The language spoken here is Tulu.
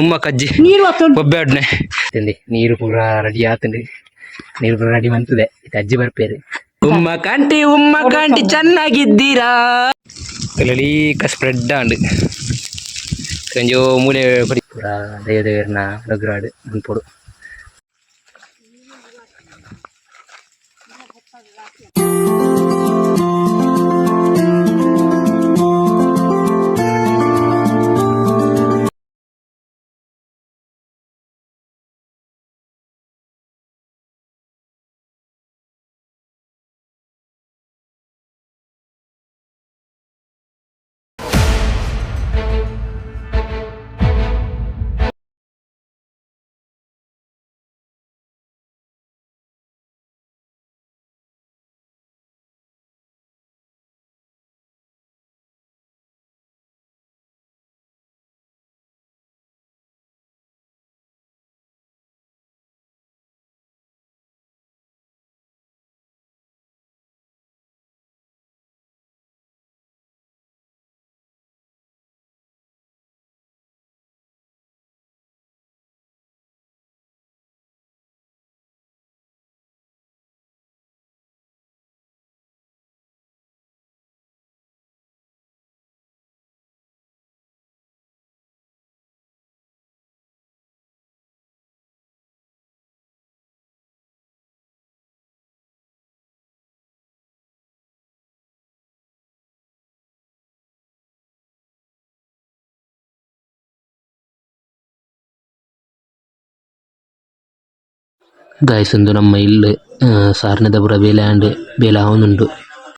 ಉಮ್ಮ ಕಜ್ಜಿ ಒಬ್ಬೆ ನೀರು ಪೂರ ರೆಡಿ ಆತಂಡು, ನೀರು ಪೂರ ರೆಡಿ ಮಂತದೆ. ಇದು ಅಜ್ಜಿ ಬರ್ಪೇರು. ಉಮ್ಮ ಕಾಂಟಿ, ಉಮ್ಮ ಕಾಂಟಿ, ಚೆನ್ನಾಗಿದ್ದೀರಾ? ಲೀಕ ಸ್ಪ್ರೆಡ್ ಆಂಡ್ ಒಂಜೋ ಮೂಲೆ ಪೂರ ದೈವ ದೇವರನ ರಘುರಾಡು ಮನ್ಪೊಡು. ಗಾಯ್ಸ್, ಉಂದು ನಮ್ಮ ಇಲ್ಲ್. ಸಾರ್ನೆದ ಪೂರ ಬೇಲೆ ಆಂಡ್, ಬೇಲೆ ಆವೊಂದುಂಡು.